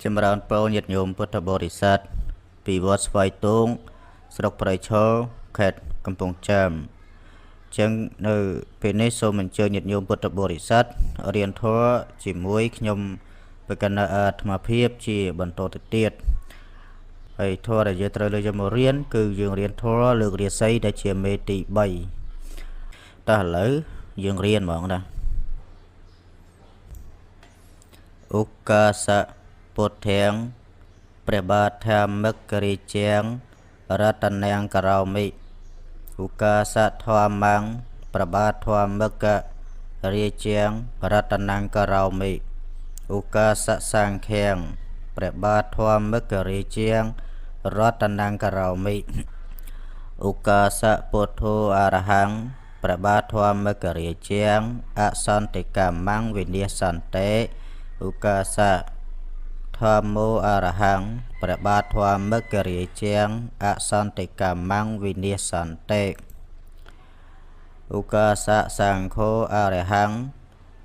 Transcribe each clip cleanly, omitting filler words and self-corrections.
ចម្រើនពរញាតិញោមពុទ្ធបរិស័ទពីវត្តស្វាយទងស្រុកព្រៃឈរខេត្តកំពង់ចាមចឹងនៅពេលនេះសូមអញ្ជើញញាតិញោមពុទ្ធបរិស័ទរៀនធម៌ជាមួយខ្ញុំបកណ្ណអាត្មាភាពជាបន្តទៅទៀតហើយធម៌ដែលយើងត្រូវលើកយកមករៀនគឺយើងរៀនធម៌លើករាសីដែលជាមេទី3តោះឥឡូវយើងរៀនហ្មងណាឧកាសៈពុទ្ធាំព្រះបាទធម្មិករាជាងរតនាងករោមិឧកាសៈធម្មំព្រះបាទធម្មិករាជាងរតនាងករោមិឧកាសៈសង្ឃាំព្រះបាទធម្មិករាជាងរតនាងករោមិឧកាសៈពុទ្ធោអរហង្គព្រះបាទធម្មិករាជាងអសន្តិកម្មੰវិនិសន្តិឧកាសៈធម្មោអរហង្គព្រះបាទធម្មិករាជាងអសន្តិកម្មੰវិនិសន្តិឧកាសៈសង្ឃោអរហង្គ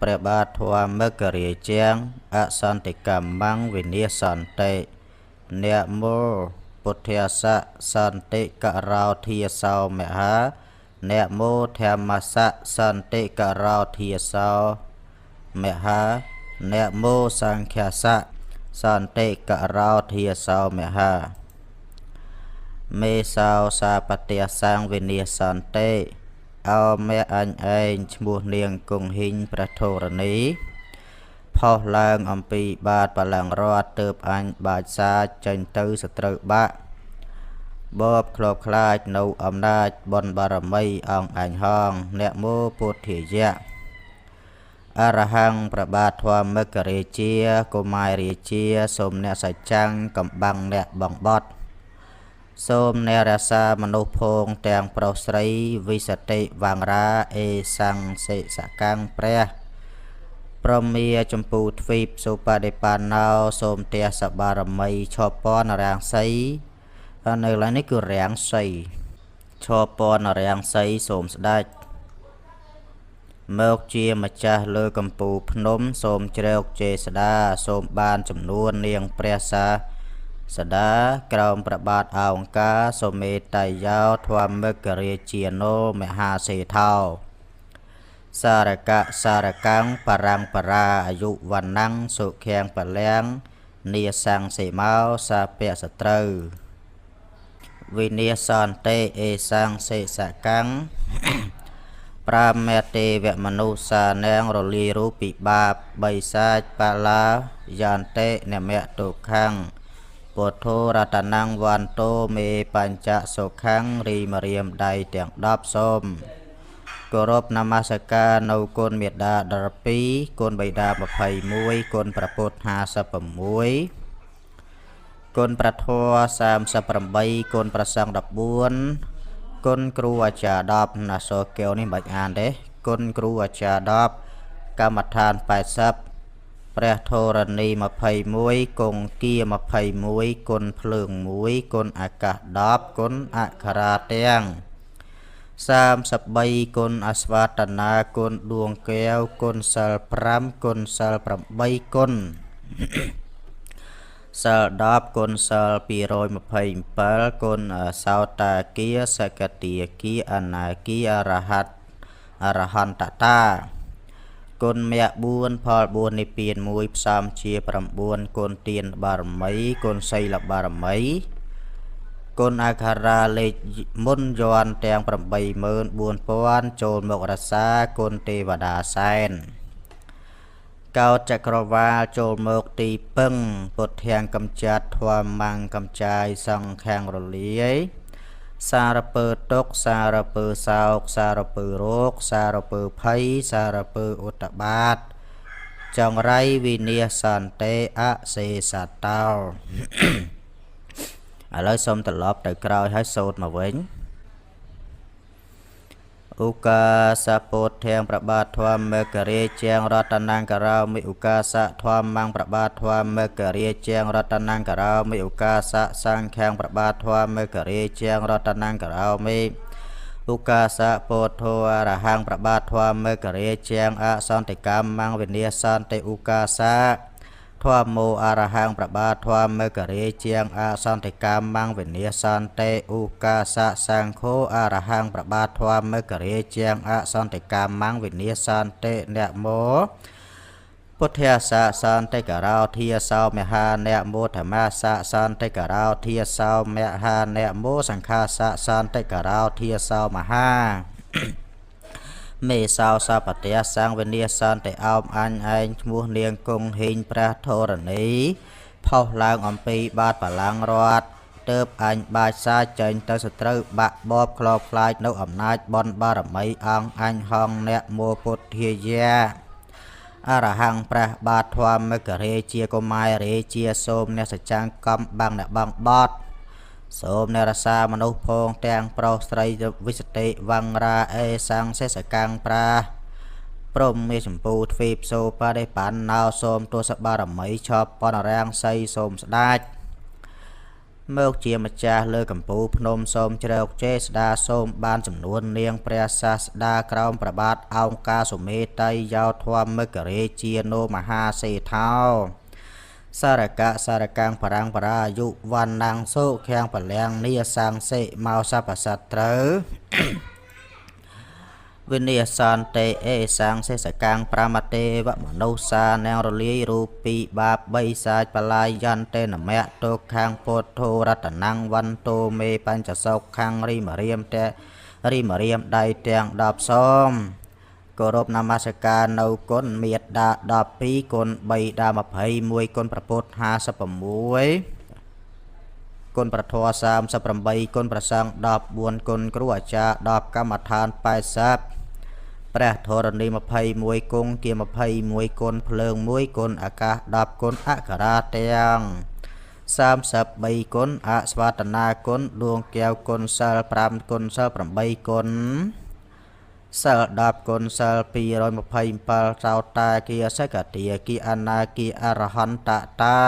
ព្រះបាទធម្មិករាជាងអសន្តិកម្មੰវិនិសន្តិនមោពុទ្ធាសៈសន្តិករោធាសោមហានមោធម្មសៈសន្តិករោធាសោមហានមោសង្ឃសៈសន្តិករោធាសោមហាមេសោសាបតិសង្វិនិសន្តិអោមេអញឯងឈ្មោះនាងគង្ហិញព្រះធរណីផុសឡើងអំពីបាតបលាំងរតទើបអញបាចសាចេញទៅសត្រូវបាក់បបក្របខ្លាចនៅអំណាចបុណ្យបារមីអង្គអញហងអ្នកមោពុទ្ធាយៈអរហង្គព្រះបាទធម្មិករាជាកុមាររាជាសូមអ្នកសច្ចាំងកំបាំងអ្នកបងបត់សូមអ្នករក្សាមនុស្សភងទាំងប្រុសស្រីវិសតិវង្រាអេសង្សិសកាំងព្រះព្រមាចម្ពូទ្វីបសុបដិបណ្ណោសូមទះសបារមីឈពនរាំងសីនៅឡើយនេះគឺរាំងសីឈពនរាំងសីសូមស្ដេចមកជាម្ចាស់លើកំពូលភ្នំសូមជ្រែកចេស្តាសូមបានចំនួននាងព្រះសាសដាក្រោមព្រះបាទអង្ការសូមេតយោធម្មិករាជាណោមហាសេថោសារកៈសារកាំងបរាំងបរាអាយុវណ្ណੰសុខាំងបលាំងនីសង្សិមោសាពៈសត្រូវវិនិសន្តិអេសង្សិសកាំងប្រាមេទេវមនុស្សសានាងរលីរូបិបាបបិសាចបលាយន្តិនមៈទុក្ខੰពុទ្ធោរតនੰវន្តោមេបញ្ចសុខੰរីមរៀមដៃទាំង10សូមគោរពនមស្ការនៅគុណមេដា12គុណបិតា21គុណព្រះពុទ្ធ56គុណព្រះធម៌38គុណព្រះសង្ឃ14គុណគ្រូអាចារ្យ10ណាសូកែវនេះមិនបាច់អានទេគុណគ្រូអាចារ្យ10កម្មដ្ឋាន80ព្រះធរណី21គង្គា21គុណភ្លើង1គុណអាកាស10គុណអក្ខរាទាំង33គុណអស្វតនាគុណដួងកែវគុណសិល5គុណសិល8គុណសិល10គុណសិល227គុណសោតាគាសកតិគាអនាគាអរហន្តអរហន្តតាគុណមគ្គ4ផល4និព្វាន1ផ្សំជា9គុណទានបារមីគុណសីលបារមីគុណអក្ខរាលេខមុនយន្តទាំង84000ចូលមករក្សាគុណទេវតាសែនកោតចក្រវាលចូលមកទីពឹងពុទ្ធាំងកំចាត់ធម្មំកំចាយសង្ឃាំងរលាយសារពើទុកសារពើសោកសារពើរោគសារពើភ័យសារពើឧត្តបាតចង្រៃវិនិសន្តិអសេសតោឥឡូវសូមត្រឡប់ទៅក្រោយហើយសូត្រមកវិញឧកាសពុទ្ធាំព្រះបាទធម្មិករាជាងរតនង្គរោមិឧកាសៈធម្មំព្រះបាទធម្មិករាជាងរតនង្គរោមិឧកាសៈសង្ឃាំព្រះបាទធម្មិករាជាងរតនង្គរោមិឧកាសៈពុទ្ធោអរហង្គព្រះបាទធម្មិករាជាងអសន្តិកម្មੰវិនិសន្តិឧកាសៈ ធម្មោអរហង្គប្របាទធម្មករាជាងអសន្តិកម្មងវិនាសន្តិឧកាសសង្ឃោអរហង្គប្របាទធម្មករាជាងអសន្តិកម្មងវិនាសន្តិនមោពុទ្ធាសសន្តិករោធាសោមហានមោធម្មសសន្តិករោធាសោមហានមោសង្ឃាសសន្តិករោធាសោមហាមេសោសពតិសង្វនិសន្តិអោមអញឯងឈ្មោះនាងគង់ហេងព្រះធរណីផុសឡើងអំពីបាតបលាំងរតទៅអញបាចសាចេញទៅសត្រូវបាក់បបក្លោខ្លាចនៅអំណាចបនបារមីអង្គអញហងអ្នកមោពុទ្ធាយៈអរហង្គព្រះបាទធម្មករាជាកុមារាជាសូមអ្នកសច្ចាងកំបាំងអ្នកបងបត់សូមអ្នករសាមនុស្សផងទាំងប្រុសស្រីវិសតិវង្រាអេសង្សេសកាំងប្រាព្រមមេចម្ពូទ្វីបសូបរិបណ្ណោសូមទសបារមីឆប់បនរាំងសីសូមស្ដាច់មកជាម្ចាស់លើកម្ពូលភ្នំសូមជ្រោកចេស្តាសូមបានចំនួននាងព្រះសាស្តាក្រោមប្របាទអង្គការសុមេតៃយោធម្មករាជានោមហាសេថោសារកៈសារកាំងបរាំងបរាយុវណ្ណងសុខាំងបលាំងនីសង្សិមកសពសត្រូវវិនិសន្តិអេសង្សេសកាំងប្រមទេវមនុស្សានាងរលាយរូបីបាបបីសាចបលាយយន្តេនមៈទុក្ខាំងពុទ្ធោរតនំវន្តោមេបញ្ចសោខាងរីមរៀមតេរីមរៀមដៃទាំង10សមគោរពនមស្ការនៅគុណមេត្តា12គុណ3ដល់21គុណប្រពុត56គុណប្រធរ38គុណប្រសង្ឃ14គុណគ្រូអាចារ្យ10កម្មដ្ឋាន80ព្រះធរណី21គង់ជា21គុណភ្លើង1គុណអាកាស10គុណអក្សរាទាំង33គុណអស្វតនាគុណដួងកែវគុណសិល5គុណសិល8គុណសិល10គុណសិល227សោតាគាសកតាគិអនាគិអរហន្តតា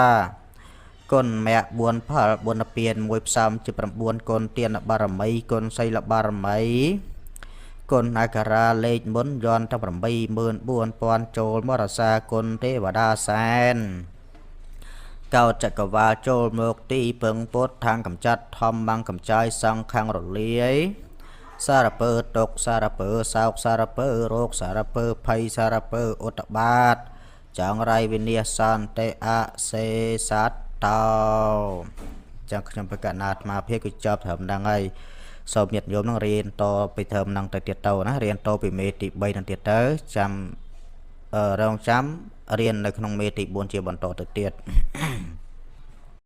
គុណមគ្គ4ផល4ពៀន1ផ្សំជា9គុណទានបារមីគុណសីលបារមីគុណអក្សរាលេខមុនយន្ត84000ចូលមរសាគុណទេវតាសែនកោចក្រវាលចូលមកទីពឹងពុទ្ធខាងកំចាត់ធម្មបាំងកំចាយសង្ខាងរលាយសារពើទុកសារពើសោកសារពើរោគសារពើភ័យសារពើឧត្តបាតចង្រៃវិនាសន្តិអសេសតោចឹងខ្ញុំប្រកាសណាអាត្មាភាពគឺចប់ត្រឹមហ្នឹងហើយសូមញាតិញោមនឹងរៀនតពីត្រឹមហ្នឹងទៅទៀតទៅណារៀនតពីមេទី3ហ្នឹងទៀតទៅចាំរងចាំរៀននៅក្នុងមេទី4ជាបន្តទៅទៀត។